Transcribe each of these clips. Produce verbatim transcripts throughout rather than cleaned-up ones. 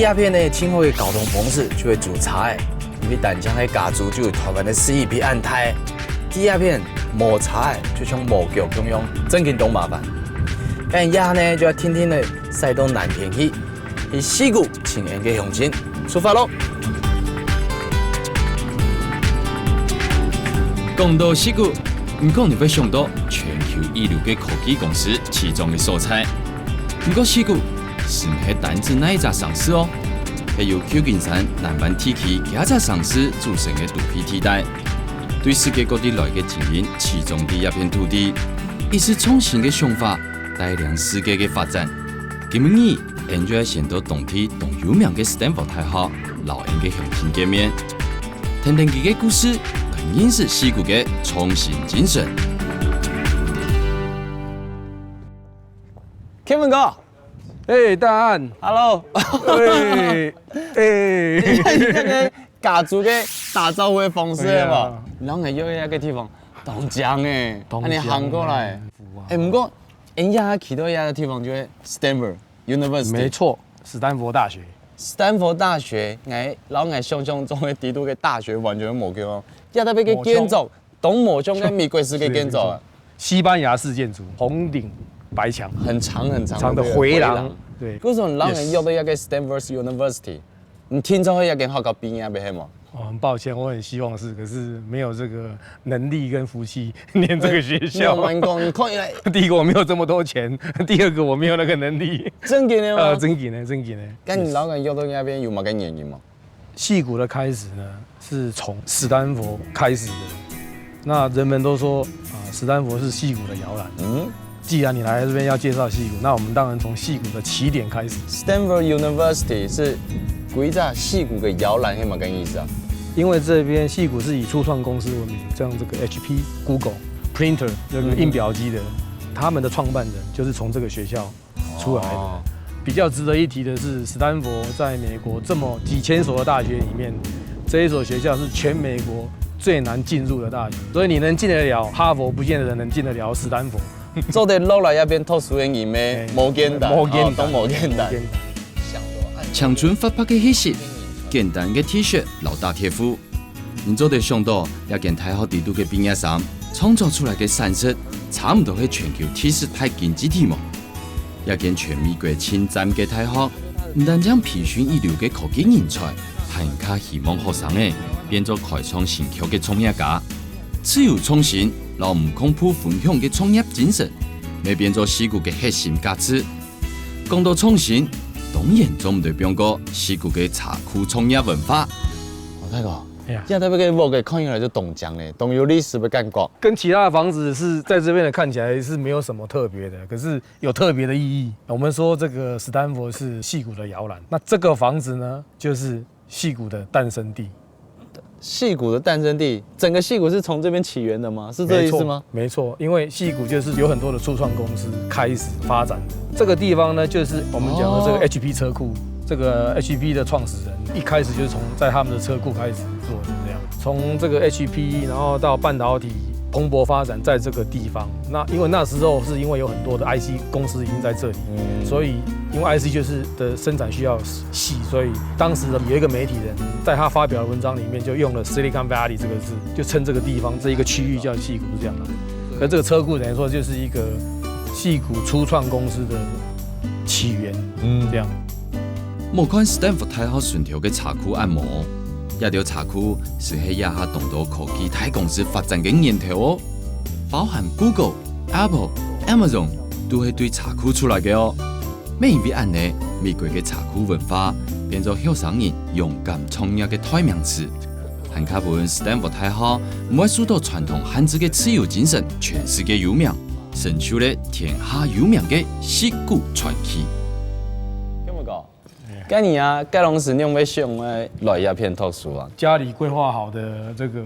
這片呢，盡好个交通方式就係租車仔，因為單淨係加州就有臺灣个四E P恁大。這片無車仔，就像無腳共樣，真經當麻煩。該這下呢，就愛定定仔駛到南片去，去矽谷尋𠊎个鄉親，出發囉！講到矽谷，毋過你會想到全球一流个科技公司起張个所在。毋過矽谷 毋係單指哪一隻城市哦，係由舊金山、南灣地區幾隻城市組成个都會地帶。對世界各地來个精英集中在這片土地，一時創新个想法帶領世界个發展。今晡日，𠊎就愛先到當地當有名个Stanford大學，摎𠊎个鄉親見面，聽聽佢个故事，來認識矽谷个創新精神。Kevin哥， 哎，大安。Hello。哎，哎。你看這个家族个打招呼个方式，哎呀。有無？然後呢，又有一個地方，當靚欸，當靚欸。恁樣行過來。哎，毋過，人家去到一個地方就係Stanford University。沒錯，史丹佛大學。史丹佛大學，𠊎，然後𠊎想像中个底肚个大學完全無共樣。這特別个建築， 當無像个美國式个建築啊。西班牙式建築，紅頂白牆，很長很長的長的回廊。回廊。對。為什麼人會約到一個Stanford University？你聽說係一間學校畢業个係無？哦，很抱歉，我很希望是，可是沒有這個能力跟福氣念這個學校。你有沒有講，你看起來，第一個我沒有這麼多錢，第二個我沒有那個能力。真的嗎？呃，真的，真的。該你人會約到該片有麼个原因無？ 矽谷的開始呢，是從史丹佛開始的。那人們都說，啊，史丹佛是矽谷的搖籃。嗯。既然你來這邊要介紹矽谷，那我們當然從矽谷的起點開始。Stanford University是歸隻矽谷个搖籃，係麼个意思啊？因為這邊矽谷是以初創公司為名，像這個H P、Google、Printer 這個印表機的，嗯。他們的創辦人就是從這個學校 出來的。哦。比較值得一提的是，史丹佛在美國這麼幾千所的大學裡面，這一所學校是全美國最難進入的大學，所以你能進得了哈佛，不見得能進得了史丹佛。做得落來這片讀書个人咩，哎，無簡單，無簡單，哦，都無簡單。無簡單。青春活潑个氣息，簡單个T-shirt摎打鐵褲， 你做得想到，這間大學裡肚个畢業生創造出來个產值，差毋多係全球第四大經濟體無？這間全美國盡讚个大學，毋單淨培訓一流个科技人才，還較希望學生仔變做開創新局个創業家。自由創新摎毋共步分享个創業精神，乜變做矽谷个核心價值。講到創新，當然做毋得放過矽谷个車庫創業文化。哦，大哥， 哎呀。這特別个屋仔看起來就當靚咧，當有歷史个感覺。跟其他的房子是在這邊的看起來是沒有什麼特別的，可是有特別的意義。我們說這個史丹佛是矽谷的搖籃，那這個房子呢，就是矽谷的誕生地。矽谷的誕生地，整個矽谷是從這邊起源的嗎？是這個意思嗎？沒錯，沒錯，因為矽谷就是有很多的初創公司開始發展的。這個地方呢，就是我們講的這個哦。H P車庫，這個H P的創始人一開始就是從在他們的車庫開始做的這樣。從這個H P，然後到半導體蓬勃發展在這個地方。那因為那時候是因為有很多的I C公司已經在這裡，嗯。所以因為I C就是的生產需要細，所以當時的有一個媒體人在他發表的文章裡面就用了Silicon Valley這個字，就稱這個地方這一個區域叫矽谷，是這樣的。可這個車庫等於說就是一個矽谷初創公司的起源，嗯。這樣。莫看Stanford大學脣頭个車庫恁無，這兜車庫就係這下當多科技大公司發展个源頭哦，包含Google、Apple、Amazon都係對車庫出來个哦。乜因為恁呢，美國个車庫文化變做後生人勇敢創業个代名詞，還較分Stanford大學毋會受到傳統限制个自由精神全世界有名，成就了天下有名个矽谷傳奇。該你啊，該當時仰會想愛來這片讀書啊？家裡規劃好的這個，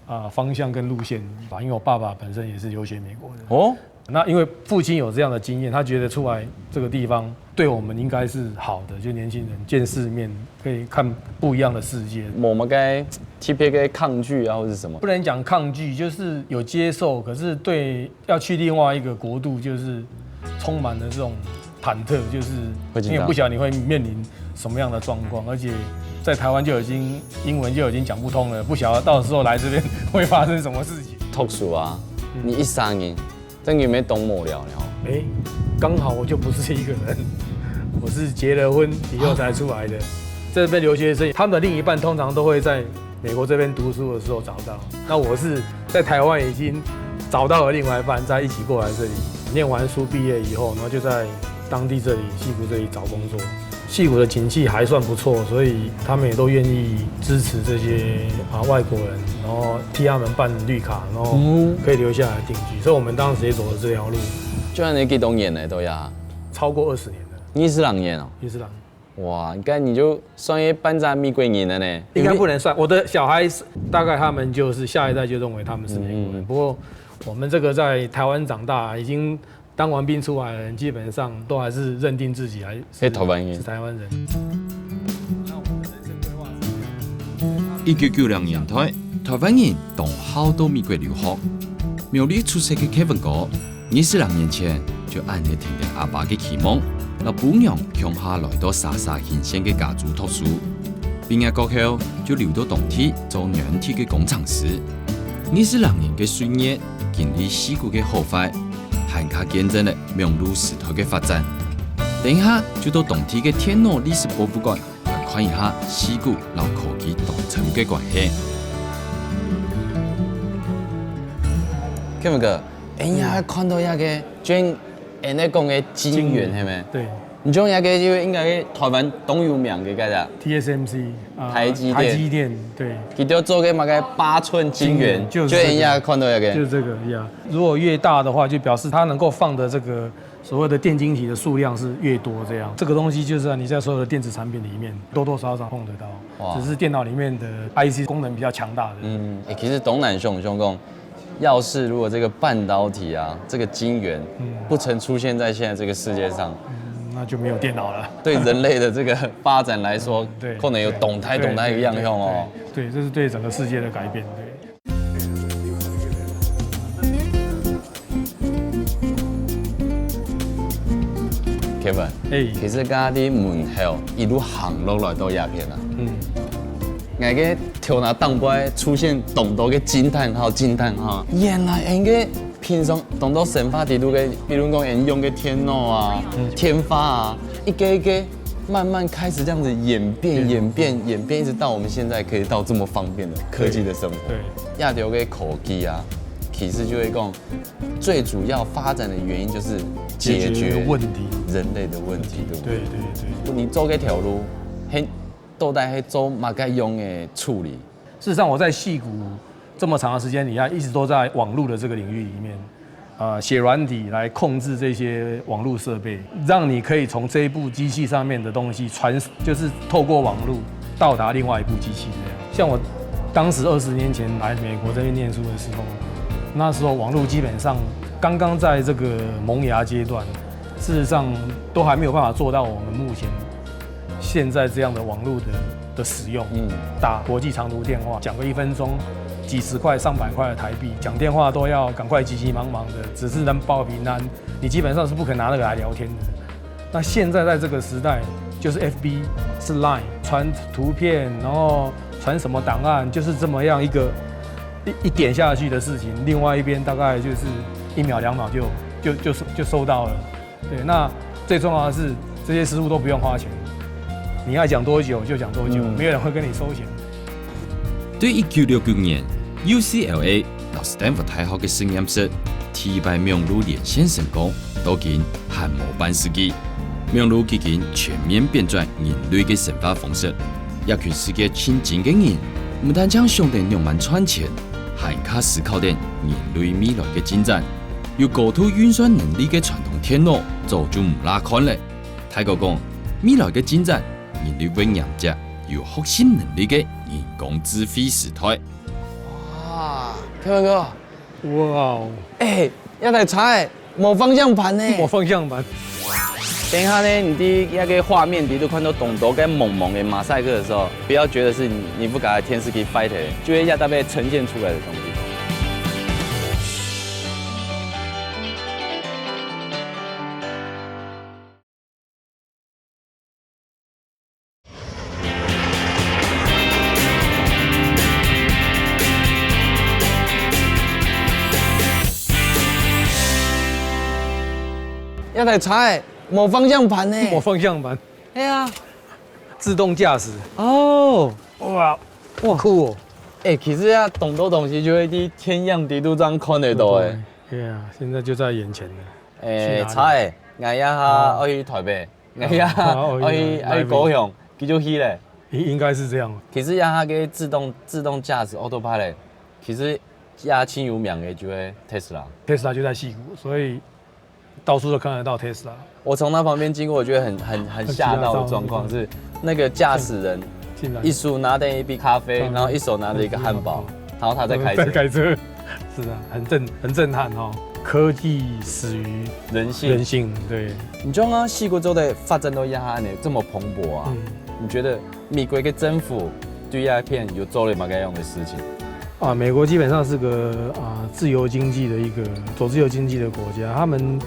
啊，方向跟路線吧，因為我爸爸本身也是留學美國的。哦。那因為父親有這樣的經驗，他覺得出來這個地方對我們應該是好的，就年輕人見世面，可以看不一樣的世界。無麼个特別个抗拒啊，或是什麼？不能講抗拒，就是有接受，可是對要去另外一個國度，就是充滿了這種忐忑，就是會緊張。因為不曉得你會面臨什么样的状况，而且在台湾就已经英文就已经讲不通了，不晓得到时候来这边会发生什么事情。读书啊，你一生人，真个没当无聊呢。哎，刚好我就不是一个人，我是结了婚以后才出来的。这边留学生，他们的另一半通常都会在美国这边读书的时候找到，那我是在台湾已经找到了另外一半，再一起过来这里。念完书毕业以后，然后就在当地这里，溪谷这里找工作。溪谷的景气还算不错，所以他们也都愿意支持这些啊外国人，然后替他们办绿卡，然后可以留下来定居。所以我们当时也走了这条路。就按你几多年了，都要？超过二十年了。二十六年哦。二十六年。哇，你看你就算一半只美国人了呢。应该不能算，我的小孩是大概他们就是下一代就认为他们是美国人。嗯。不过我们这个在台湾长大，已经当完兵出来的人，基本上都还是认定自己还是，是台湾人。是台湾人。一九九零年代，台灣人當好到美國留學。苗栗出世个Kevin哥，二十六年前就恁呢聽等阿爸个期望，摎餔娘共下來到沙沙興盛个加州讀書。畢業過後，就留到當地做軟體个工程師。二十六年个歲月，經歷溪谷个好壞，還較見證了網路時代个發展。等一下就到當地个電腦歷史博物館來看一下溪谷摎科技當深个關係。Kevin哥，哎呀，看到那个，就恁呢講个晶圓，係無？對。你講那个就應該是台灣當有名个，該个。T S M C，啊，台積電。台積電，對。佢就做个麼个八寸晶圓，晶圓，就是這個。就恁呢看到那个。就是這個，yeah。如果越大的話，就表示它能夠放的這個所謂的電晶體的數量是越多，這樣。這個東西就是你在所有的電子產品裡面多多少少碰得到，哇。只是電腦裡面的I C功能比較強大的。嗯，欸，其實當難想像講，要是如果這個半導體啊，這個晶圓，嗯。不曾出現在現在這個世界上，嗯，那就沒有電腦了。對人類的這個發展來說，嗯，對，可能有當大當大个影響哦。對，對，對，這是對整個世界的改變，對。 Kevin，欸。其實剛剛在門口一路行落來到這片啊，嗯。𠊎个頭那頂背出現當多个驚嘆號，驚嘆號。原來𠊎个平常當多生活裡肚个，比如講𠊎用个電腦啊、嗯。電話啊，一個一個慢慢開始這樣子演變、演變、演變，一直到我們現在可以到這麼方便的科技的生活。對。對。亞洲个科技啊，其實就會講， 最主要發展的原因就是解決解決問題。人類的問題，對不對？對，對，對。你做這條路，係，到底係做麼个樣个處理？事實上，我在矽谷這麼長的時間裡啊，一直都在網路的這個領域裡面，呃，寫軟體來控制這些網路設備，讓你可以從這一部機器上面的東西傳，就是透過網路到達另外一部機器這樣。像我當時二十年前來美國這邊念書的時候，那時候網路基本上剛剛在這個萌芽階段，事實上都還沒有辦法做到我們目前現在這樣的網路的，的使用。嗯。打國際長途電話，講個一分鐘，幾十塊、上百塊的台幣，講電話都要趕快急急忙忙的，只是能報平安，你基本上是不可能拿那個來聊天的。那現在在這個時代，就是F B，是Line，傳圖片，然後傳什麼檔案，就是這麼樣一個，一，一點下去的事情，另外一邊大概就是一秒兩秒就，就，就收，就收到了。對，那最重要的是，這些師傅都不用花錢，你愛講多久就講多久，嗯。沒有人會跟你收錢。對一九六九年，U C L A摎Stanford大學个實驗室，第一擺網路連線成功，到今還無半世紀。網路已經全面變轉人類个生活方式。這群世界盡精个人，毋單淨想等仰般賺錢，還較思考等人類未來个進展。有高度運算能力个傳統電腦早就毋罅看了。大哥講，未來个進展，人類會迎接有學習能力个人工智慧時代。哇，Kevin哥，哇哦！欸，這台車仔無方向盤呢。無方向盤。等一下呢，你在那個畫面裡肚看到當多个濛濛个馬賽克的時候，不要覺得是你，你不敢天使機 fighter，就會一下大被呈現出來的東西。那台車欸，無方向盤呢。無方向盤，哎呀，自動駕駛。哦，哇，哇，酷哦！哎，其實啊，當多東西就會在天上地肚上看得到欸。對啊，現在就在眼前了。哎，去哪裡？車欸，𠊎這下愛去台北，𠊎這下愛去，愛去高雄，佢就去咧。應，應該是這樣。其實這下个自動，自動駕駛 autopilot，其實這下盡有名个就係Tesla。Tesla就在矽谷，所以到處都看得到 Tesla。我從他旁邊經過，我覺得很，很，很嚇到的狀況是，那個駕駛人竟然一手拿著一杯咖啡，然後一手拿著一個漢堡，然後他在開車。在開車。是啊，很震，很震撼哦。科技始於人性。人性，對。你講啊，矽谷做得發展到這下呢，這麼蓬勃啊，嗯。你覺得美國个政府對這片有做了麼个樣的事情？啊，美國基本上是個，啊，自由經濟的一個，走自由經濟的國家，他們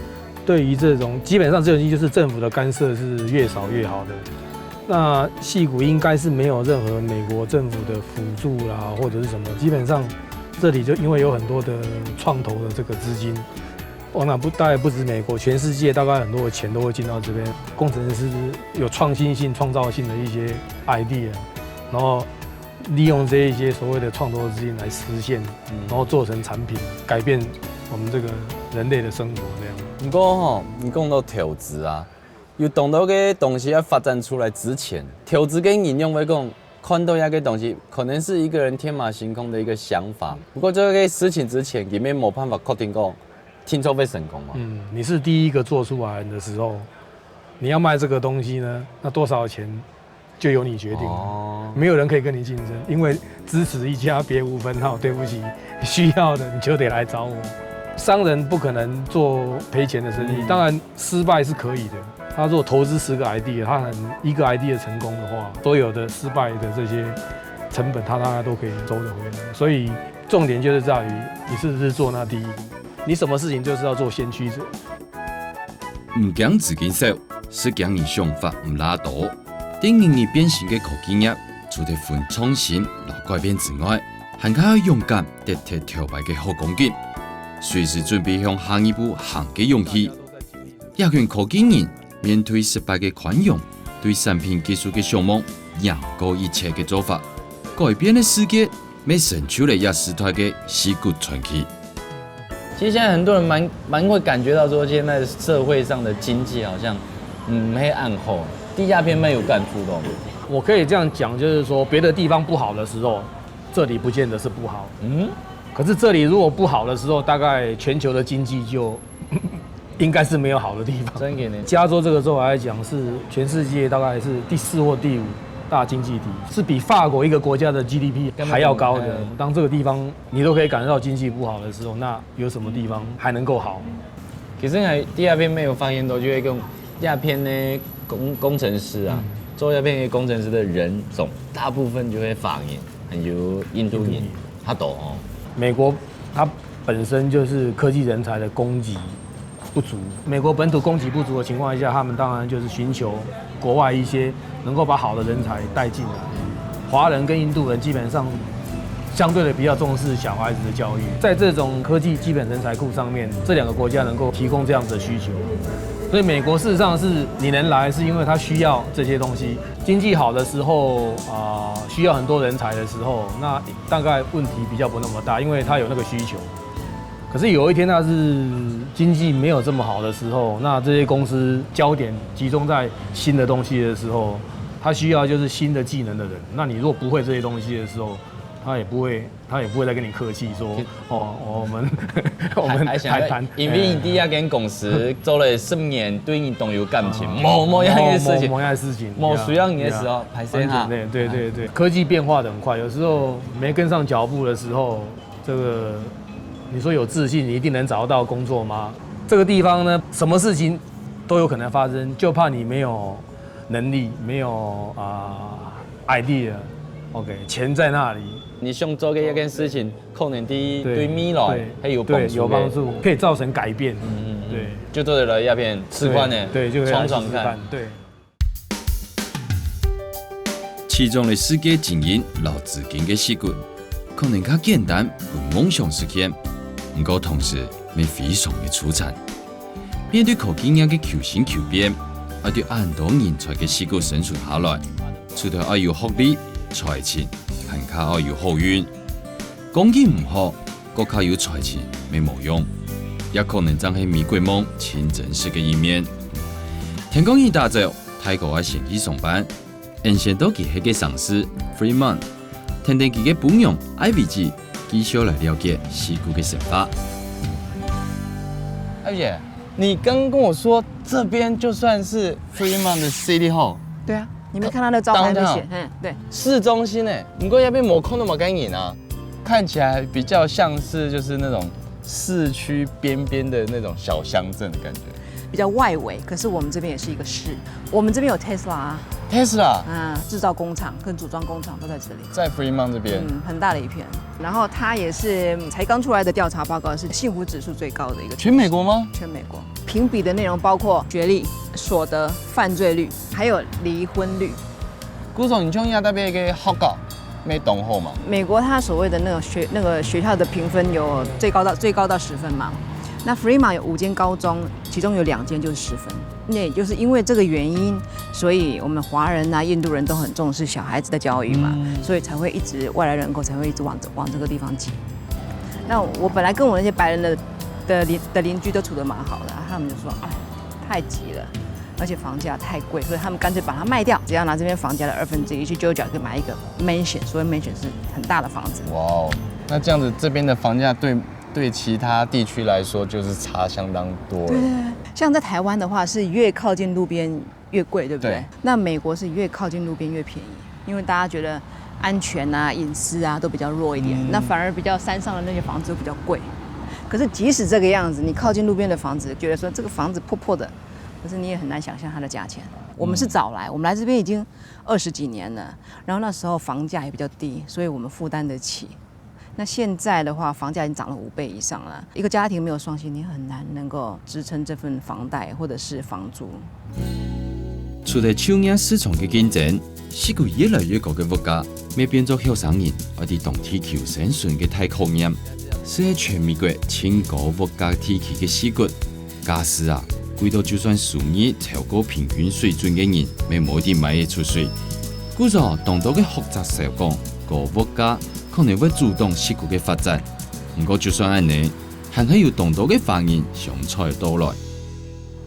對於這種，基本上自由經濟就是政府的干涉是越少越好的。那矽谷應該是沒有任何美國政府的輔助啦，或者是什麼，基本上這裡就因為有很多的創投的這個資金，我想不，大概不止美國，全世界大概很多的錢都會進到這邊。工程師有創新性、創造性的一些 idea，然後利用這一些所謂的創投資金來實現，嗯。然後做成產品，改變我們這個人類的生活這樣。不過吼，你講到投資啊，有當多个東西要發展出來之前，投資个人認為講，看到這个東西，可能是一個人天馬行空的一個想法。不過這個事情之前，佢也沒辦法確定講，定著會成功嘛。嗯，你是第一個做出來的時候，你要賣這個東西呢，那多少錢就由你決定了。哦。沒有人可以跟你競爭，因為只此一家，別無分號。對不起，需要的你就得來找我。商人不可能做賠錢的生意，嗯。當然失敗是可以的。他如果投資十個 idea，他很，一個 idea 成功的話，所有的失敗的這些成本，他大概都可以收得回來。所以重點就是在於你是不是做那第一個，你什麼事情就是要做先驅者。毋驚資金少，係驚你想法毋罅多。對人類變成个科技業，除了分創新摎改變之外，還較愛勇敢跌忒頭擺个好光景，隨時準備向下一步行个勇氣。這群科技人面對失敗个寬容，對產品技術个向望，贏過一切个做法，改變了世界，乜成就了這時代个矽谷傳奇。其實現在很多人蠻，蠻會感覺到說，現在社會上的經濟好像，嗯，很暗厚，低壓片沒有感觸到。我可以這樣講，就是說，別的地方不好的時候，這裡不見得是不好。嗯。可是這裡如果不好的時候，大概全球的經濟就應該是沒有好的地方。真的呢。加州這個州來講，是全世界大概是第四或第五大經濟體，是比法國一個國家的G D P還要高的。根本，嗯。當這個地方你都可以感受到經濟不好的時候，那有什麼地方還能夠好？其實𠊎第二遍沒有發現到，就係講這片个工，工程師啊，嗯。做這片个工程師的人種，大部分就係華人，還有印度人，印度人。較多哦。美國它本身就是科技人才的供給不足，美國本土供給不足的情況下，他們當然就是尋求國外一些能夠把好的人才帶進來。華人跟印度人基本上相對的比較重視小孩子的教育，在這種科技基本人才庫上面，這兩個國家能夠提供這樣子的需求。所以美國事實上是你能來，是因為它需要這些東西。經濟好的時候，啊，需要很多人才的時候，那大概問題比較不那麼大，因為它有那個需求。可是有一天，它是經濟沒有這麼好的時候，那這些公司焦點集中在新的東西的時候，它需要就是新的技能的人。那你如果不會這些東西的時候，他也不會，他也不會再跟你客氣說，哦，我們，我們還，還想要，還談，因為你第一間公司做了十年，對你當有感情，哎。無，無樣个事情，無，無樣个事情，無需要你的時候，對啊。歹勢哈。完全，對，對，對，對。科技變化得很快，有時候沒跟上腳步的時候，這個，你說有自信，你一定能找得到工作嗎？這個地方呢，什麼事情都有可能發生，就怕你沒有能力，沒有，啊，idea，OK，錢在那裡。你想做个一件事情，可能對，對未來，對，還有幫助个。對，有幫助，可以造成改變。嗯，嗯，嗯。對。就做得來這片試看呢，對，對，就可以來試試看，闖闖看。對。 始終个世界經營摎資金个矽谷，可能較簡單分夢想實現，毋過同時乜非常个惆悵。面對科技業个求新求變，愛對恁多人才个矽谷生存下來，除忒愛有學歷、才情，還較愛有好運。光景毋好，閣較有才情乜無用，也可能正係美國夢盡真實个一面。天光日打早，大哥愛先去上班， 𫣆先到佢歇个城市Fremont，跈等佢个餔娘Ivy姐，繼續來了解矽谷个生活。艾姐，你剛跟我說這邊就算是 Fremont 的 City Hall，對啊，你沒看他的招牌那邊寫， downtown 嗯，對，市中心欸，不過那邊沒看到麼个人啊，看起來比較像是就是那種市區邊邊的那種小鄉鎮的感覺。比較外圍，可是我們這邊也是一個市，我們這邊有 Tesla 啊， Tesla 啊，製造工廠跟組裝工廠都在這裡，在 Fremont 這邊，嗯，很大的一片。然後它也是才剛出來的調查報告，是幸福指數最高的一個，全美國嗎？全美國評比的內容包括學歷、所得、犯罪率，還有離婚率。故所你像亞大杯个學校，沒懂好嘛？美國它所謂的那個學那個學校的評分有最高到最高到十分嘛，那 Fremont 有五間高中，其中有兩間就是十分。那也就是因為這個原因，所以我們華人啊、印度人都很重視小孩子的教育嘛，所以才會一直外來人口才會一直往往這個地方擠。那我本來跟我那些白人的的鄰的鄰居都處得蠻好的，他們就說，哎，太擠了。而且房價太貴，所以他們乾脆把它賣掉，只要拿這邊房價的二分之一去九九角可以買一個 mansion，所謂 mansion 是很大的房子。哇哦，那這樣子這邊的房價對對其他地區來說就是差相當多了。像在台灣的話，是越靠近路邊越貴，對不對？對那美國是越靠近路邊越便宜，因為大家覺得安全啊、隱私啊都比較弱一點，那反而比較山上的那些房子又比較貴。可是即使這個樣子，你靠近路邊的房子，覺得說這個房子破破的，可是你也很難想象它的價錢。我們是早來，我們來這邊已經二十幾年了，然後那時候房價也比較低，所以我們負擔得起。那現在的話，房價已經漲了五倍以上了。一個家庭沒有雙薪，你很難能夠支撐這份房貸或者是房租。除了就業市場个競爭，矽谷越來越高个物價，乜變做後生人愛在當地求生存个大考驗。係全美國盡高物價地區个矽谷， 價數啊，貴到就算收入超過平均水準个人，乜無一定買得出手。故所，當多个學者小講，高物價可能會阻擋矽谷个發展。毋過就算恁呢，還係有當多个華人想採到來。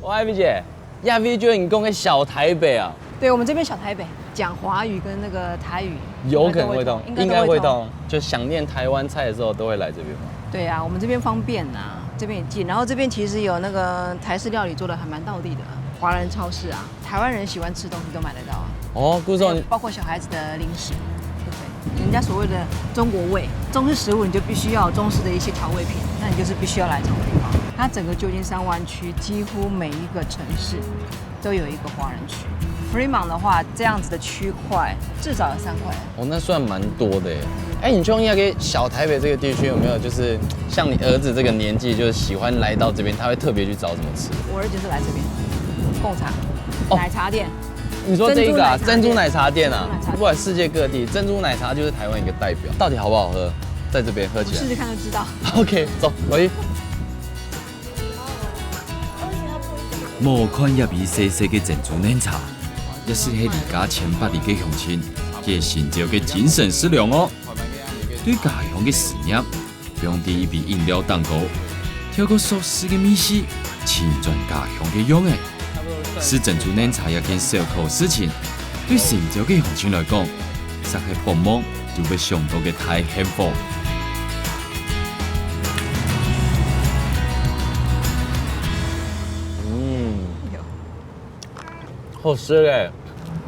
喂，Ivy姐，亞非就你講个小台北啊？對，我們這邊小台北，講華語跟那個台語有可能會通，應該都會通，應該會通。就想念台灣菜的時候，都會來這邊嗎？對啊，我們這邊方便啊，這邊也近，然後這邊其實有那個台式料理做得還蠻道地的，華人超市啊，台灣人喜歡吃東西都買得到啊。哦，故所還有包括小孩子的零食，對不對？人家所謂的中國胃，中式食物你就必須要有中式的一些調味品，那你就是必須要來這種地方。它整個舊金山灣區幾乎每一個城市都有一個華人區。Fremont 的話，這樣子的區塊至少有三塊。哦，那算蠻多的耶。哎，你像那個小台北這個地區，有沒有就是像你兒子這個年紀，就是喜歡來到這邊，他會特別去找什麼吃？我兒子就是來這邊貢茶，哦奶茶店。你說這一個啊，珍珠奶茶店啊珍珠奶茶店，不管世界各地，珍珠奶茶就是台灣一個代表，到底好不好喝？在這邊喝起來我試試看就知道。OK，走，回去。無看一杯細細个珍珠奶茶，也係係離家千百里个鄉親，佢尋找个精神食糧哦。對家鄉个思念，放在一杯飲料當中，透過熟悉个味緒，尋轉家鄉个樣仔。食珍珠奶茶這件小可事情，對新竹个鄉親來講，實係發夢都會想到个大幸福。嗯，好食嘞，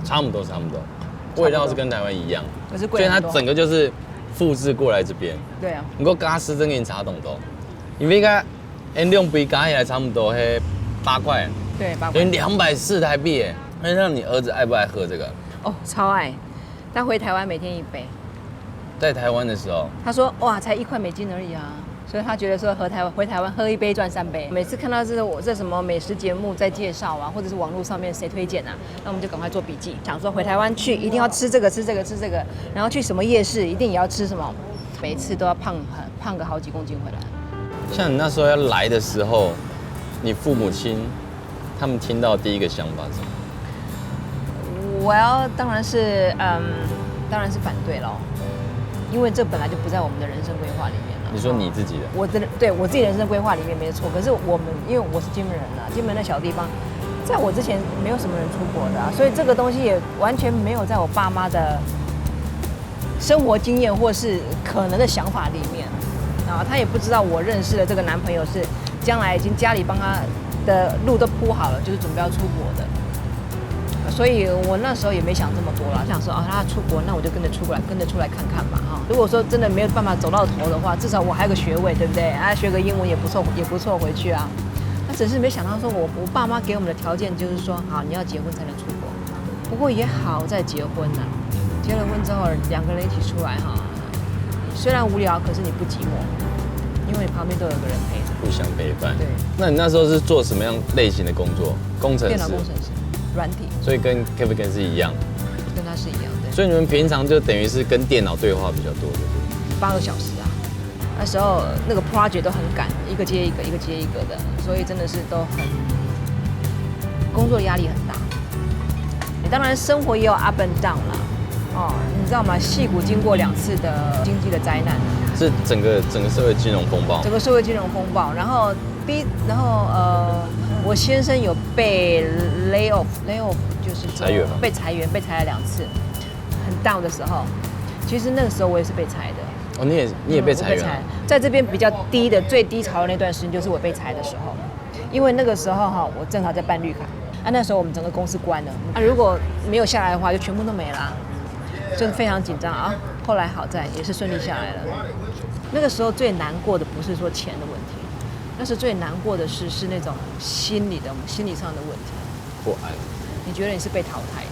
差不多差不多，味道是跟台灣一樣，可是貴很多。所以它整個就是複製過來這邊。對啊，毋過價數真个差當多，因為个，哎，兩杯加起來差不多係八塊，對，八塊。等於兩百四台幣耶。那讓你兒子愛不愛喝這個？哦，超愛。他回台灣每天一杯。在台灣的時候，他說：“哇，才一塊美金而已啊！”所以他覺得說回台回台灣喝一杯賺三杯。每次看到這我這什麼美食節目在介紹啊，或者是網路上面誰推薦啊，那我們就趕快做筆記，想說回台灣去一定要吃這個吃這個吃這個，然後去什麼夜市一定也要吃什麼，每次都要胖很胖個好幾公斤回來。像你那時候要來的時候，你父母亲他们听到第一个想法是什么？我要当然是嗯，当然是反对咯，因为这本来就不在我们的人生规划里面了。你说你自己的？我的对我自己人生规划里面没错，可是我们因为我是金门人啊，金门的小地方，在我之前没有什么人出国的啊，所以这个东西也完全没有在我爸妈的生活经验或是可能的想法里面啊，他也不知道我认识的这个男朋友是将来已经家里帮他的路都铺好了，就是准备要出国的。所以我那时候也没想这么多啦，想说啊，他出国，那我就跟着出来，跟着出来看看嘛哈。如果说真的没有办法走到头的话，至少我还有个学位，对不对？啊，学个英文也不错，也不错回去啊。那只是没想到说我我爸妈给我们的条件就是说，好，你要结婚才能出国。不过也好在结婚了，结了婚之后两个人一起出来哈，虽然无聊，可是你不寂寞，因为你旁边都有个人陪着。互相陪伴。对。那你那时候是做什么样类型的工作？工程师。电脑工程师，软体，所以跟 Kevin 是一样。跟他是一样的，所以你们平常就等于是跟电脑对话比较多，对不对？八个小时啊。那时候那个 project 都很赶，一个接一个，一个接一个的，所以真的是都很工作压力很大。你当然生活也有 up and down 啦，哦，你知道吗？矽谷经过两次的经济的灾难，是整个整个社会金融风暴。整个社会金融风暴，然后第一，然后呃，我先生有被 lay off，lay off 就是说裁员吗？被裁员，被裁了两次，很 down 的时候，其实那个时候我也是被裁的。哦，你也你也被裁员了。我被裁，在这边比较低的最低潮的那段时间，就是我被裁的时候，因为那个时候哈，我正好在办绿卡，啊，那时候我们整个公司关了，啊，如果没有下来的话，就全部都没了，所以非常紧张啊。后来好在也是顺利下来了。那个时候最难过的不是说钱的问题，那时最难过的是是那种心理的心理上的问题。不安。你觉得你是被淘汰的？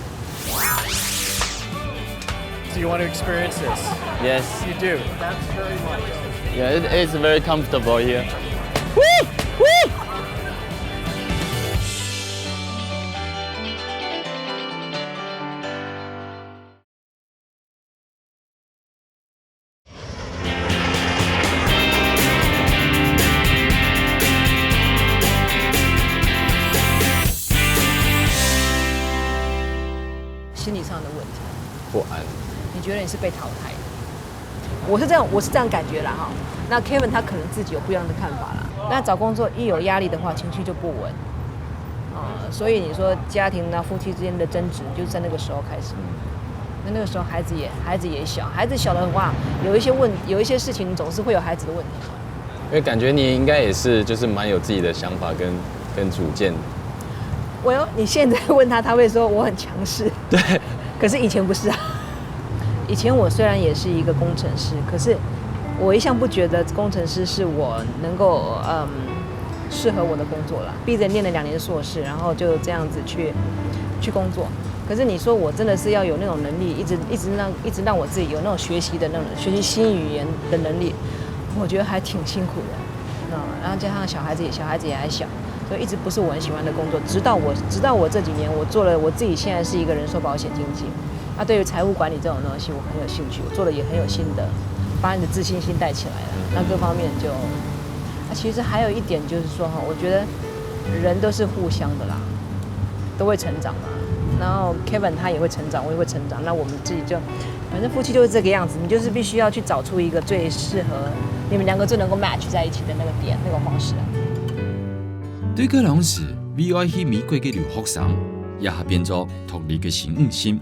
Do you want to experience this? Yes. You do. That's very much. Yeah, it, it's very comfortable here. 心理上的问题。不安。你觉得你是被淘汰的？我是这样，我是这样感觉啦哈。那 Kevin 他可能自己有不一样的看法啦。那找工作一有压力的话，情绪就不稳。啊，所以你说家庭呢，夫妻之间的争执，就是在那个时候开始。那那个时候孩子也孩子也小，孩子小的话，有一些问有一些事情总是会有孩子的问题嘛。因为感觉你应该也是，就是蛮有自己的想法跟跟主见。我有，你现在问他，他会说我很强势。对，可是以前不是啊。以前我虽然也是一个工程师，可是我一向不觉得工程师是我能够嗯适合我的工作啦。毕竟念了两年硕士，然后就这样子去去工作。可是你说我真的是要有那种能力，一直一直让一直让我自己有那种学习的那种学习新语言的能力，我觉得还挺辛苦的。嗯，然后加上小孩子也小孩子也还小，所以一直不是我很喜欢的工作。直到我直到我这几年，我做了我自己现在是一个人寿保险经纪，那对于财务管理这种东西，我很有兴趣，我做的也很有心得，把你的自信心带起来了，那各方面就，那其实还有一点就是说哈，我觉得人都是互相的啦，都会成长嘛。然后 Kevin 他也会成长，我也会成长，那我们自己就，反正夫妻就是这个样子，你就是必须要去找出一个最适合你们两个最能够 match 在一起的那个点，那个方式啊。對該當時，為愛去美國个留學生，這下變做獨立个新女性。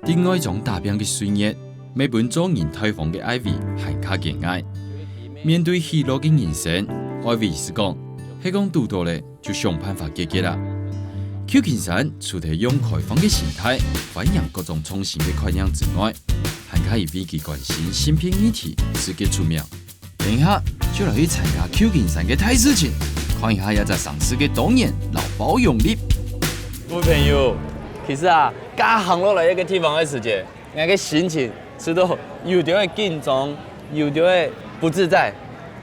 在外場打拚个歲月，乜分做人待房个Ivy還較驚訝。面對喜樂个人生，Ivy係講，係講堵到了就想辦法解決啦。舊金山除忒用開放个心態，歡迎各種創新个概念之外，還可以為佢關心性別議題，世界出名。等一下就來去參加舊金山个大事情，看一下這隻城市个多元摎包容力。各位朋友，其實啊，剛行落來一個地方个時節，𠊎个心情係都有點仔緊張，有點仔不自在。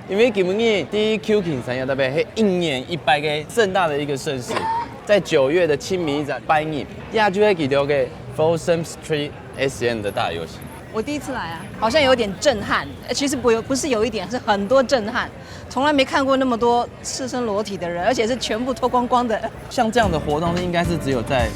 因為今晡日在舊金山也特別係一年一擺个盛大的一個盛事，在九月的青迷展拜日，也就係佢兜个Folsom Street S M 的大遊行。我第一次来啊，好像有点震撼。呃，其实不有不是有一点，是很多震撼。从来没看过那么多赤身裸体的人，而且是全部脱光光的。像这样的活动，应该是只有在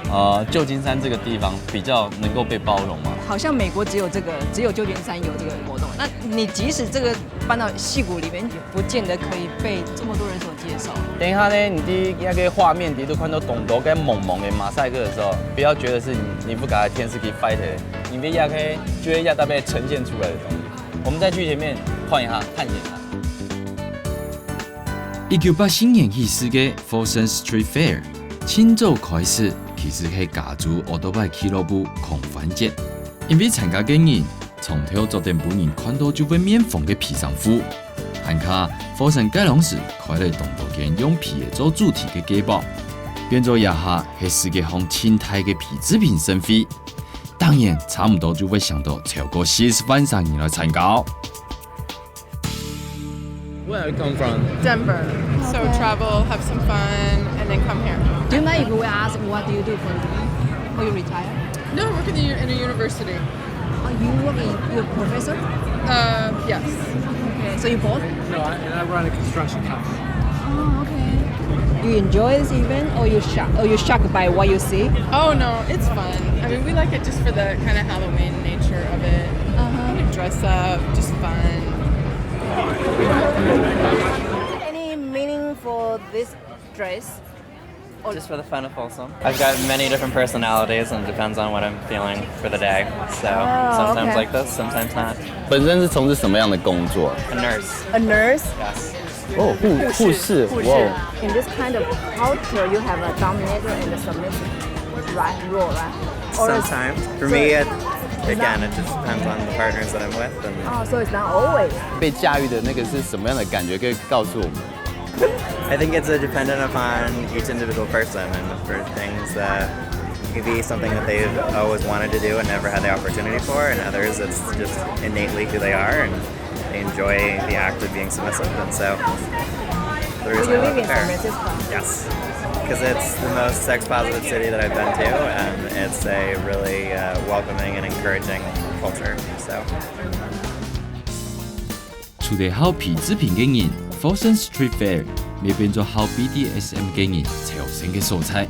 呃旧金山这个地方比较能够被包容嘛。好像美国只有这个，只有旧金山有这个活动。那你即使这个搬到戏谷里面，也不见得可以被这么多人所接受。等一下呢，你第一个画面底都看到懂多跟懵懵的马赛克的时候，不要觉得是你你不敢天使给 fight，你被压开，就会压到被呈现出来的东西。我们再去前面看一下，探险一下。一九八四年起始个 Folsom Street Fair，盡早開始其實係加州奧多拜俱樂部狂歡節，因為參加个人，長透著等本人看到就會面紅个皮衫褲，還加Folsom該當時開了當多間用皮仔做主題个街包，變做這下係世界上盡大个皮製品盛會。當然，差毋多就會想到超過四十萬儕人來參加。 Where you come from? Denver. So travel, have some fun, and then come here. Do you mind if we ask what do you do for a living? Or you retire? No, I work in, the, in a university. Are you working? You're a professor? Uh, yes. Okay, so you both? No, I, and I run a construction company. Oh, okay. You enjoy this event, or you shocked? Or you shocked by what you see? Oh no, it's fun. I mean, we like it just for the kind of Halloween nature of it. Uh-huh. Like dress up, just fun. Any meaning for this dress? Just for the fun of Folsom. I've got many different personalities and it depends on what I'm feeling for the day. So Oh, sometimes okay. Like this, sometimes not. 本身是从事什么样的工作？ A nurse. A nurse? Yes. 哦，护护士，哇哦。 In this kind of culture, you have a dominator and a submissive, right? Role, right? Or a- Sometimes. For me, it, again, it just depends on the partners that I'm with. And Oh, so it's not always. 被驾驭的那个是什么样的感觉？可以告诉我们？ I think it's a dependent upon each individual person and for things that maybe something that they've always wanted to do and never had the opportunity for, and others it's just innately who they are and they enjoy the act of being submissive, and so the reason I love it there. Yes, because it's the most sex positive city that I've been to, and it's a really uh, welcoming and encouraging culture. So. 除了好皮製品个人，Folsom Street Fair也變做好BDSM个人朝聖个所在。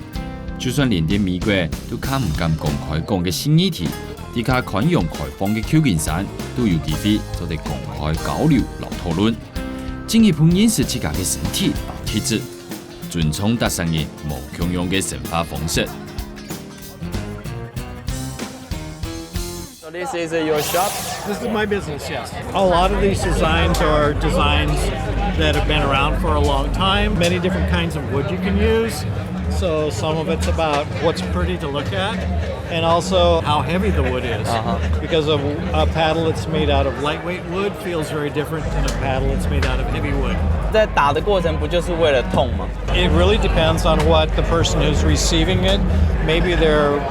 就算連在美國都較毋敢公開講个性議題，在較寬容開放个舊金山，都有機會做得公開交流摎討論。進一步認識自家个身體摎特質，尊重逐儕人無共樣个生活方式。 So this is uh, your shop. This is my business, yes. A lot of these designs are designs that have been around for a long time, many different kinds of wood you can use. So some of it's about what's pretty to look at and also how heavy the wood is. Because a, a paddle that's made out of lightweight wood feels very different than a paddle that's made out of heavy wood. 在打的过程不就是为了痛吗？ It really depends on what the person who's receiving it. Maybe they're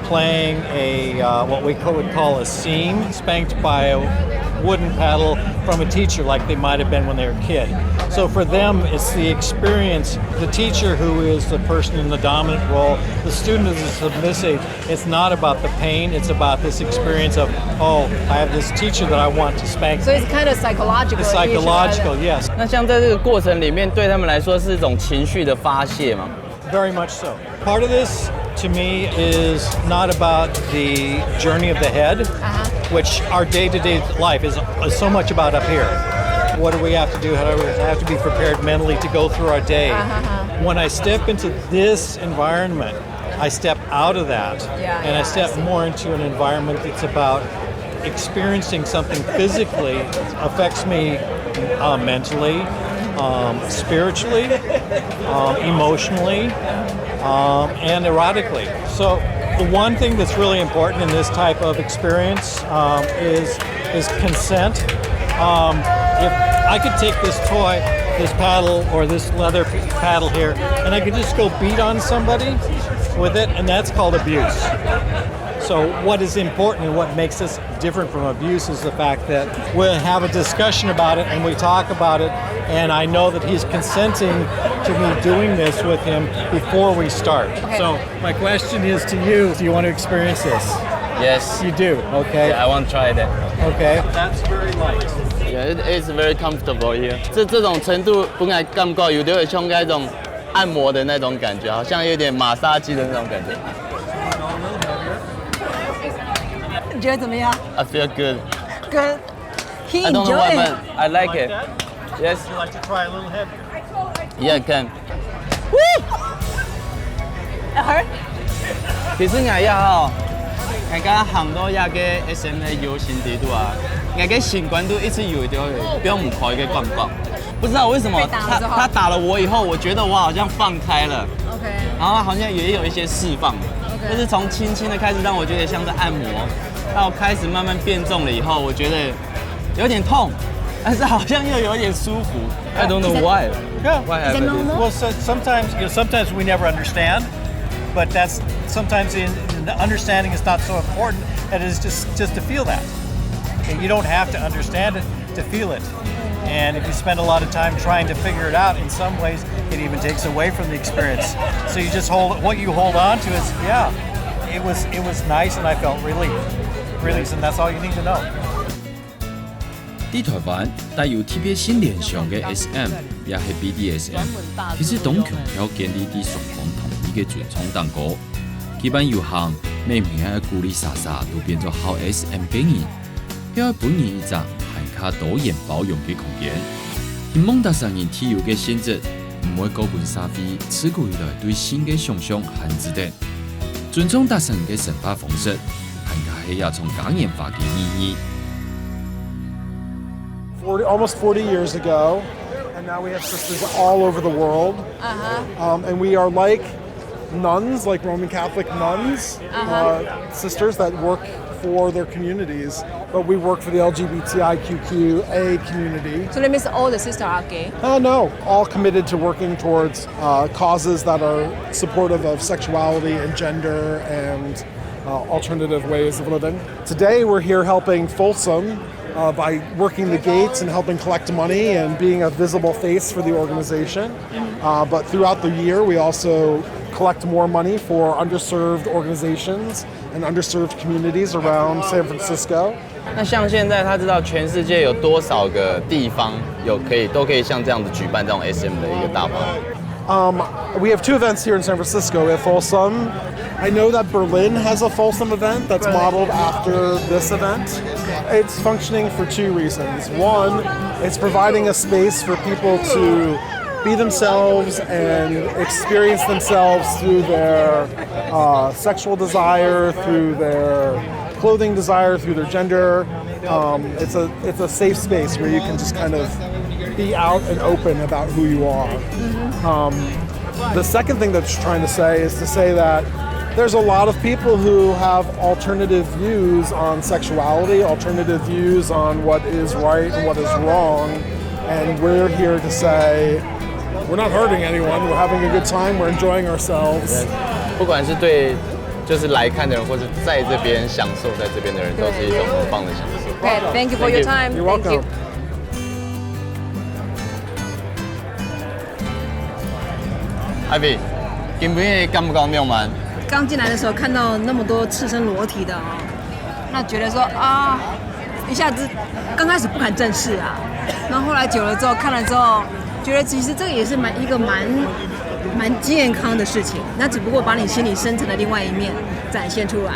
playing a uh, what we co- would call a scene, spanked by a wooden paddle from a teacher, like they might have been when they were a kid. So for them, it's the experience. The teacher, who is the person in the dominant role, the student is the submissive. It's not about the pain. It's about this experience of, oh, I have this teacher that I want to spank. So it's kind of psychological. It's psychological, yes. 那像在这个过程里面，对他们来说是一种情绪的发泄吗？ Very much so. Part of this, to me, is not about the journey of the head, which our day-to-day life is, is so much about up here. What do we have to do? How do we have to be prepared mentally to go through our day? When I step into this environment, I step out of that, Yeah, and yeah, I step more into an environment that's about experiencing something physically affects me uh, mentally, um, spiritually, um, emotionally, um, and erotically. So the one thing that's really important in this type of experience um, is is consent. Um, if I could take this toy, this paddle, or this leather paddle here, and I could just go beat on somebody with it, and that's called abuse. So what is important and what makes us different from abuse is the fact that we'll have a discussion about it and we talk about it, and I know that he's consenting to me doing this with him before we start. So my question is to you, do you want to experience this? Yes. You do, okay? Yeah, I want to try that. Okay. Yeah, it is very comfortable here. 这这种程度，本来感觉有点像那种按摩的那种感觉，好像有点马杀鸡的那种感觉。你觉得怎么样？ I feel good. Good. He I don't know why, enjoy but it. I like it. Yes. Would you like to try a little heavier? Yeah, can. It hurt. 其实我也好，𠊎刚刚行到那个 SM 的游行底肚啊，那个心肝肚一直有一种放不开的感觉。不知道为什么，被打了之后他他打了我以后，我觉得我好像放开了， OK. 然后好像也有一些释放， OK. 就是从轻轻的开始让我觉得像在按摩，到开始慢慢变重了以后，我觉得有点痛，但是好像又有点舒服。I don't know why. Yeah. Why Is it happened? normal? Well, so, sometimes you know, sometimes we never understand, but that's sometimes in, in the understanding is not so important. It is just just to feel that, and you don't have to understand it to feel it. And if you spend a lot of time trying to figure it out, in some ways, it even takes away from the experience. So you just hold what you hold on to is, yeah, it was it was nice, and I felt relief, release, and that's all you need to know. 在台灣，帶有特別性聯想个SM，也係BDSM，其實當強調建立在雙方同意个尊重頂高。舉辦遊行，毋係愛鼓勵儕儕都變做好SM个人，係愛分人一隻還較多元包容个空間。希望逐儕人自由个性質，毋會過分社會自古以來對性个想像限制等。 尊重逐儕个生活方式，還加係一種多元化个意義。 Forty, almost forty years ago, and now we have sisters all over the world. Uh-huh. Um, and we are like nuns, like Roman Catholic nuns, uh, sisters that work for their communities, but we work for the LGBTIQQA community. So that means all the sisters are gay. Uh, no, all committed to working towards uh, causes that are supportive of sexuality and gender and uh, alternative ways of living. Today, we're here helping Folsom uh, by working the gates and helping collect money and being a visible face for the organization. Uh, but throughout the year, we also collect more money for underserved organizations and underserved communities around San Francisco. 那像现在他知道全世界有多少个地方有可以都可以像这样子举办这种 SM 的一个大 party。 Um, we have two events here in San Francisco. We have Folsom. I know that Berlin has a Folsom event that's modeled after this event. It's functioning for two reasons. One, it's providing a space for people to be themselves and experience themselves through their uh, sexual desire, through their clothing desire, through their gender. Um, it's a it's a safe space where you can just kind of be out and open about who you are. Um, the second thing that's trying to say is to say that there's a lot of people who have alternative views on sexuality, alternative views on what is right and what is wrong, and we're here to say we're not hurting anyone. We're having a good time. We're enjoying ourselves. 不管是对就是来看的人，或是在这边享受在这边的人，都是一种很棒的享受。 Okay, thank you for your time. You're Thank welcome. you. 艾比，今晡日感覺點樣？刚进来的时候看到那么多赤身裸体的哦，那觉得说啊，一下子刚开始不敢正视啊，然后后来久了之后看了之后，觉得其实这个也是蛮一个蛮蛮健康的事情，那只不过把你心里深层的另外一面展现出来。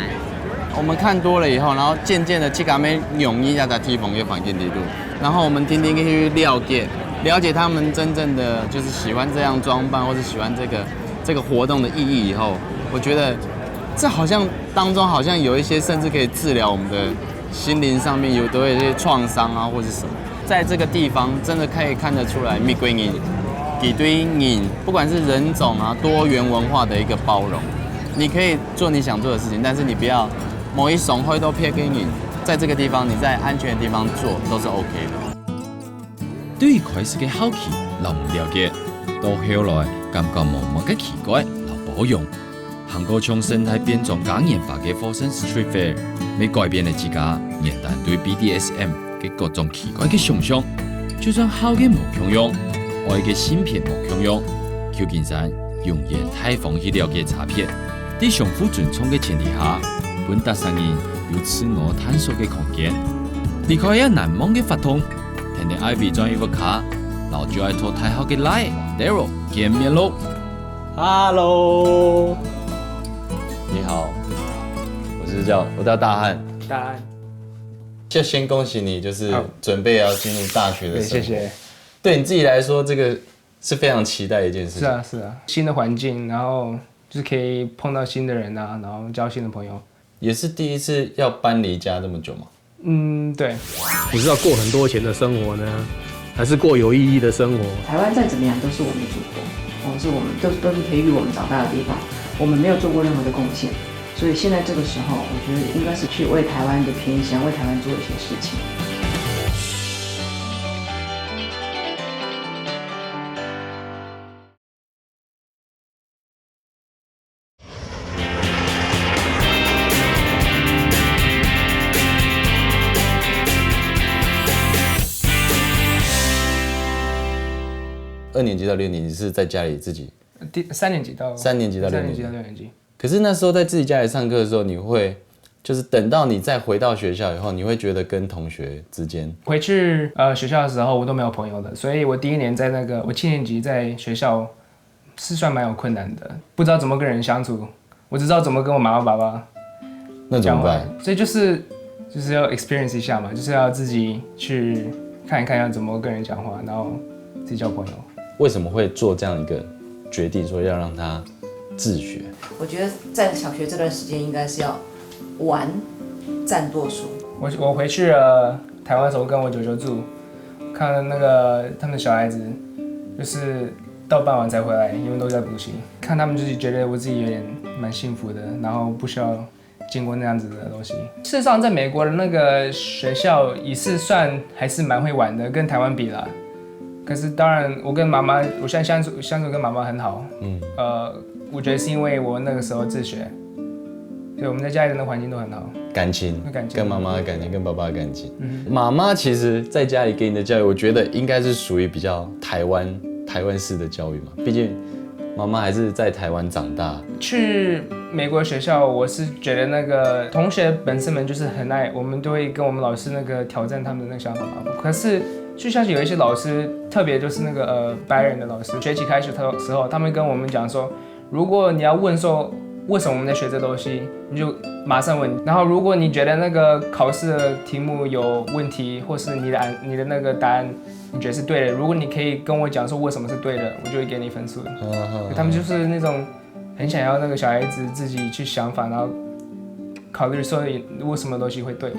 我们看多了以后，然后渐渐的去跟他们融入在地方个环境里头，然后我们天天去了解，了解他们真正的就是喜欢这样装扮，或是喜欢这个这个活动的意义以后，我觉得这好像当中好像有一些甚至可以治疗我们的心灵上面有都有一些创伤啊，或是什么。在这个地方真的可以看得出来，美国人，一堆人，不管是人种啊、多元文化的一个包容，你可以做你想做的事情，但是你不要某一种会都偏给你。在这个地方，你在安全的地方做都是 OK 的。對於開始个好奇，摎毋了解，到後來感覺無麼个奇怪摎包容。行過像生態變裝嘉年華个Folsom Street Fair，乜改變了自家原旦對BDSM个各種奇怪个想像。就算好个無共樣，愛个性別無共樣，舊金山永遠大方去了解差別。在相互尊重个前提下，分逐儕人有自我探索个空間。離開這難忘个活動，跈等Ivy轉去屋下，摎最愛讀大學个倈仔Daryl見面囉。Hello，你好，我是叫我叫大漢。大漢，就先恭喜你，就是好，準備要進入大学的生活。谢谢。对你自己来说，这个是非常期待的一件事情。是啊，是啊，新的环境，然后就是可以碰到新的人啊，然后交新的朋友。也是第一次要搬离家这么久吗？嗯，对。你是要过很多钱的生活呢，还是过有意义的生活？台湾再怎么样都是我们的祖国，哦，是我们都都是培育我们长大的地方，我们没有做过任何的贡献，所以现在这个时候，我觉得应该是去为台湾的偏乡、为台湾做一些事情。二年级到六年级是在家里自己？第三年级到三年级到六年级。三年级到六年级。可是那时候在自己家里上课的时候，你会就是等到你再回到学校以后，你会觉得跟同学之间回去呃学校的时候，我都没有朋友的，所以我第一年在那个我七年级在学校是算蛮有困难的，不知道怎么跟人相处，我只知道怎么跟我妈妈爸爸那怎么办？所以就是就是要 experience 一下嘛，就是要自己去看一看要怎么跟人讲话，然后自己交朋友。为什么会做这样一个决定，说要让他自学？我觉得在小学这段时间应该是要玩占多数。我我回去了台湾的时候跟我舅舅住，看那个他们小孩子就是到傍晚才回来，因为都在补习。看他们就是觉得我自己有点蛮幸福的，然后不需要经过那样子的东西。事实上，在美国的那个学校也是算还是蛮会玩的，跟台湾比啦。可是当然，我跟妈妈，我现在相处相处跟妈妈很好。嗯，呃，我觉得是因为我那个时候自学，所以我们在家里的那个环境都很好。感情，那感情跟妈妈的感情，跟爸爸的感情。嗯，妈妈其实在家里给你的教育，我觉得应该是属于比较台湾台湾式的教育嘛，毕竟妈妈还是在台湾长大。去美国学校，我是觉得那个同学本身们就是很爱，我们都会跟我们老师那个挑战他们的那个想法嘛。可是就像是有一些老师，特别就是那个呃白人的老师，学期开始的时候，他们跟我们讲说，如果你要问说为什么我们在学这东西，你就马上问。然后如果你觉得那个考试的题目有问题，或是你的答你的那个答案你觉得是对的，如果你可以跟我讲说为什么是对的，我就会给你分数。嗯，他们就是那种很想要那个小孩子自己去想法，然后考虑说为什么东西会对。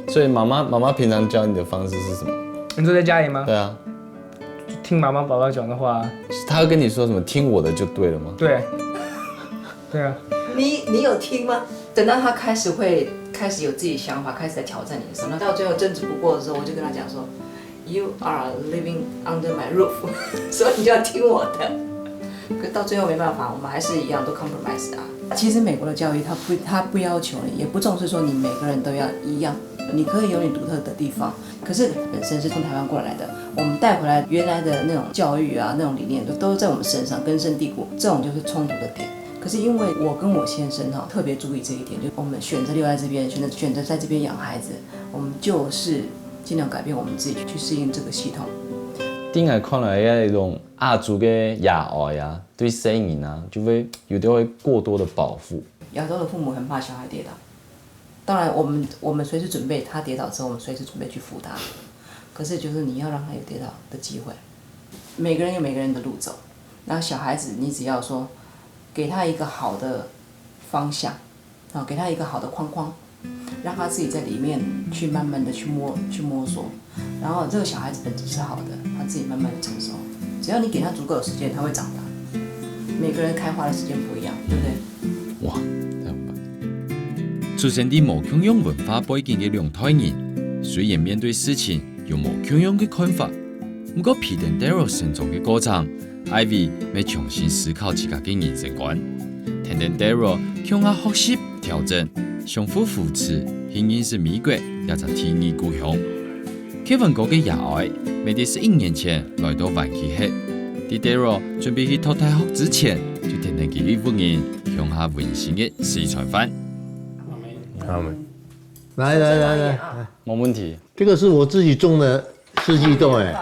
所以妈妈妈妈平常教你的方式是什么？你说在家里吗？对啊，就听妈妈爸爸讲的话。他会跟你说什么？听我的就对了吗？对，对啊。你你有听吗？等到他开始会开始有自己想法，开始在挑战你的时候，那到最后争执不过的时候，我就跟他讲说，You are living under my roof，所以你就要听我的。可到最后没办法，我们还是一样都 compromise 啊。其实美国的教育，它不，它不要求你，也不重视说你每个人都要一样，你可以有你独特的地方。可是本身是从台湾过来的，我们带回来原来的那种教育啊，那种理念都都在我们身上根深蒂固，这种就是冲突的点。可是因为我跟我先生哈特别注意这一点，就我们选择留在这边，选择选择在这边养孩子，我们就是尽量改变我们自己去适应这个系统。对我看来，一种亚洲个爷哀啊，对細人啊，就会有的会过多的保护。亚洲的父母很怕小孩跌倒，当然我们我们随时准备他跌倒之后，我们随时准备去扶他。可是就是你要让他有跌倒的机会。每个人有每个人的路走，那小孩子你只要说给他一个好的方向，啊，给他一个好的框框，让他自己在里面去慢慢的去摸去摸索。然后这个小孩子本质是好的，他自己慢慢的成熟。只要你给他足够的时间，他会长大。每个人开花的时间不一样，对不对？哇，太棒了！出生在无共样文化背景个两代人，虽然面对事情有无共样个看法，毋过陪等 Daryl 成长个过程，Ivy也重新思考自家个人生观。跈等 Daryl 共下学习、调整，相互扶持，去认识美国這隻第二故鄉。Kevin 哥个爺哀，也在十一年前來到灣區歇。在 Daryl 準備去讀大學之前，就跈等佢一屋人共下溫馨个四菜飯。阿們。来来来来，没问题。这个是我自己种的四季豆哎，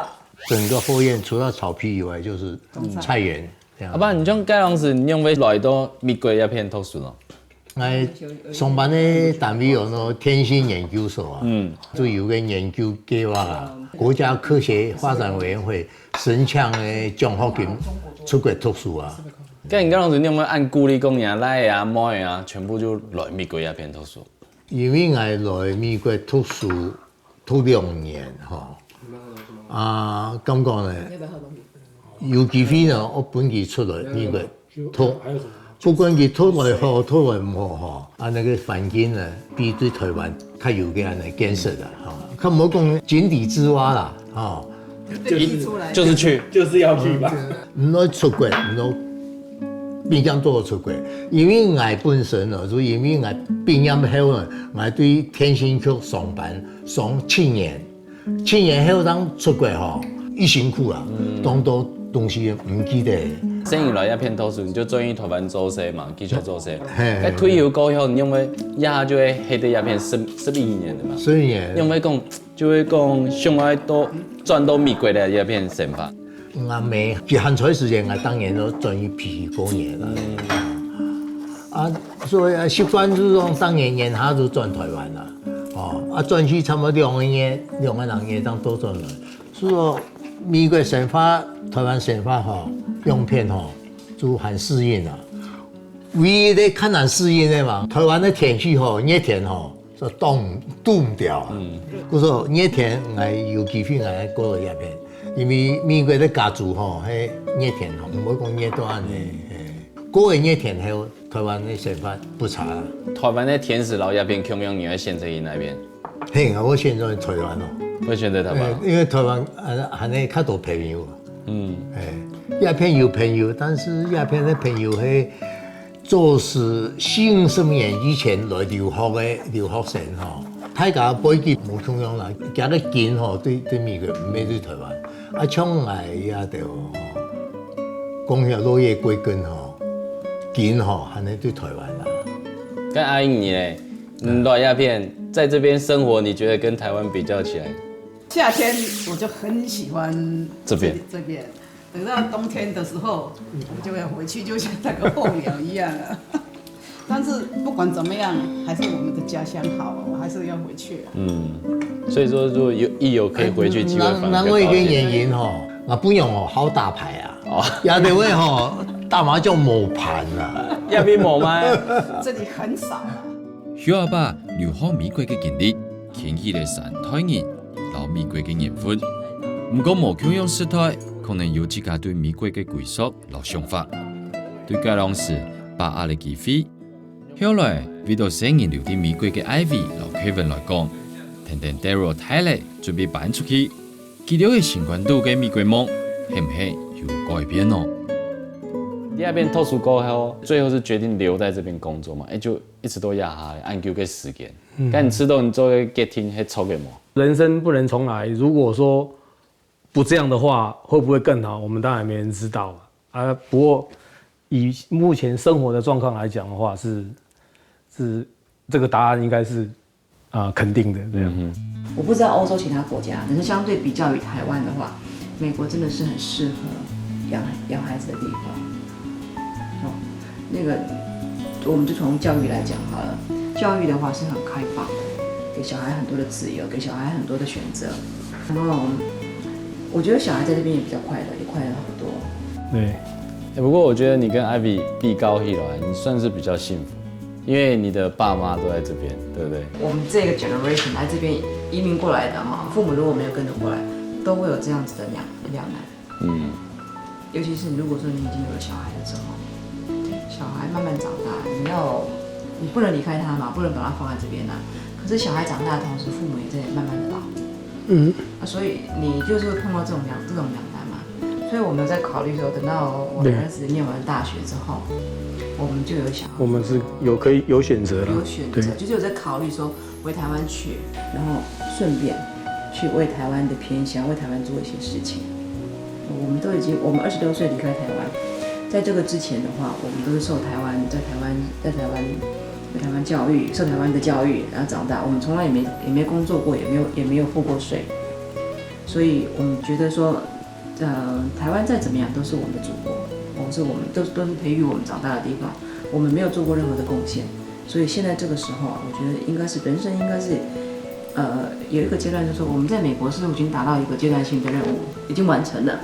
整个后院除了草皮以外就是菜园这样。阿爸，你像該當時你仰會來到美國這片讀書咯？哎，上班的单位有那个天星研究所啊，嗯，就有个研究计划啊，国家科学发展委员会申请的奖学金出国读书啊。該你該當時你仰會恁鼓勵講你啊，倈仔啊、妹仔啊，全部就來美國這片讀書？因為𠊎來美國讀書讀兩年吼，啊，感觉呢，有机会呢，我分佢出来美国读，不管佢读来好，读来毋好吼，啊，那个环境呢，比对台湾较有个安尼建设啦，吼，较毋好讲井底之蛙啦，吼。就出来，就是去，就是要去吧。毋好出国，毋好勉强做出国，因为𠊎本身哦，就因为𠊎毕业后啊，𠊎对天星局上班上七年，七年后正出国吼，已辛苦啊，当多东西毋记得。所以你來這片讀書，你就轉去台灣做事嘛，繼續做事。嘿該退休過後，你仰會也就會歇在這片十十一年的嘛？十一年你仰會講，就會講想要到轉到美國的這片生活。阿妹，佢還在時間，𠊎當然都轉去陪佢過年啦。啊，所以啊，习惯就是講當年年下就轉台灣啦。哦，啊，轉去差不多兩个月，兩个零月正倒轉來。所以說，美國生活、台灣生活吼，兩片吼，就還適應啊。唯一的較難適應的嘛，台灣的天氣吼，熱天吼，就凍凍毋掉啊。嗯，故所熱天，𠊎有機會𠊎過來這片，因為美國的加州吼，係熱天吼，毋會講熱到恁呢。嘿，過了熱天後，台灣的生活不差啦。台灣的天時摎這片共樣，你會選擇去哪邊？嘿，我選擇台灣哦。會選擇台灣哦。因為台灣還還有較多朋友。嗯，哎，這片有朋友，但是這片的朋友係做事四五十年以前來留學的留學生吼，大家背景無共樣啦，佢个根吼對對美國，毋係對台灣。啊，像𠊎這兜吼，講起來落葉歸根吼，根吼還係對台灣啦。該阿英你呢？你來這片，在這邊生活，你覺得跟台灣比較起來？夏天我就很喜歡這邊這邊，等到冬天的時候，我就會回去，就像那个候鳥一样啊。但是不管怎么样，还是我们的家乡好，我还是要回去啊。嗯，所以說如果有一有可以回去機會，另另外一个原因吼，𠊎本人吼好打牌啊，哦，也就會吼打麻將無盤啊。這邊無嗎？这里很少啊。許阿爸留學美國个經歷，牽起了三代人摎美國个緣分。毋過無共樣時代，可能有自家對美國个歸屬摎想法。對該當時把握了機會，後來為到細人留在美國个Ivy摎Kevin來講，天天帶仔大倈準備搬出去，佢兜个心肝肚个美國夢，係毋係有改變呢？你那邊讀書過後，最後是決定留在這邊工作嘛？哎，就一直都壓下來恁久个時間。但你知道你做个決定係著个無？人生不能重來，如果說不这样的话，会不会更好？我们当然没人知道啊。啊，不过以目前生活的状况来讲的话，是是这个答案应该是啊、肯定的这样。我不知道欧洲其他国家，但是相对比较于台湾的话，美国真的是很适合养养孩子的地方。哦，那个我们就从教育来讲好了，教育的话是很开放的，给小孩很多的自由，给小孩很多的选择。然后我觉得小孩在这边也比较快乐，也快乐很多。对，哎，不过我觉得你跟 Ivy 比较起来，你算是比较幸福，因为你的爸妈都在这边，对不对？我们这个 generation 来这边移民过来的哈，父母如果没有跟着过来，都会有这样子的两两难。嗯，尤其是如果说你已经有了小孩了之后，小孩慢慢长大，你要你不能离开他嘛，不能把他放在这边啊。可是小孩长大的同时，父母也在慢慢的老，嗯，啊，所以你就是会碰到这种两这种两难嘛。所以我们在考虑说，等到我们儿子念完大学之后，我们就有想要我们是有可以有选择了，有选择，就是有在考虑说回台湾去，然后顺便去为台湾的偏乡、为台湾做一些事情。我们都已经，我们二十六岁离开台湾，在这个之前的话，我们都是受台湾在台湾在台湾台湾教育，受台湾的教育，然后长大，我们从来也没也没工作过，也没有也没有付过税，所以我们觉得说，呃，台湾再怎么样都是我们的祖国，我们是我们都都是培育我们长大的地方，我们没有做过任何的贡献，所以现在这个时候，我觉得应该是人生应该是，呃，有一个阶段，就是说我们在美国是已经达到一个阶段性的任务，已经完成了。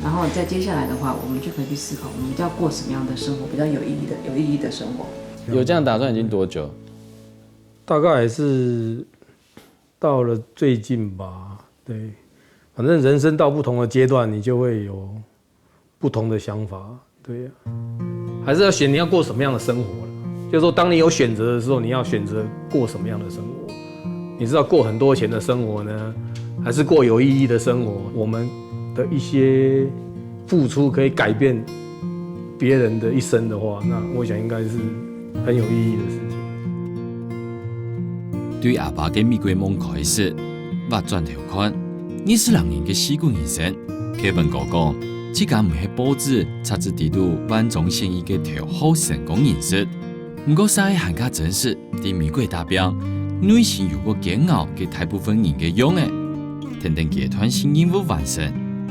然后再接下来的话，我们就可以去思考，我们要过什么样的生活，比较有意义的、有意义的生活。有这样打算已经多久？大概是到了最近吧。对，反正人生到不同的阶段，你就会有不同的想法。对呀、还是要选你要过什么样的生活了。就是说，当你有选择的时候，你要选择过什么样的生活？你是要过很多钱的生活呢，还是过有意义的生活？我们的一些付出可以改变别人的一生的话，那我想应该是很有意义的事情。對阿爸个美國夢開始，斡轉頭看，二十零年个四個人生，Kevin哥講，自家毋係報紙、雜誌底肚萬中選一个頭號成功人士，毋過啥个還較真實，在美國打拚，內心有個煎熬个大部分人个樣仔。等等階段性任務完成，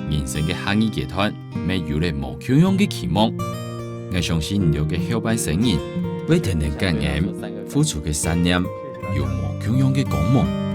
人生个下二階段，乜有了無共樣个期望。𠊎相信你兜个後半生人，會等等感恩，付出个善念，有無共樣个光芒。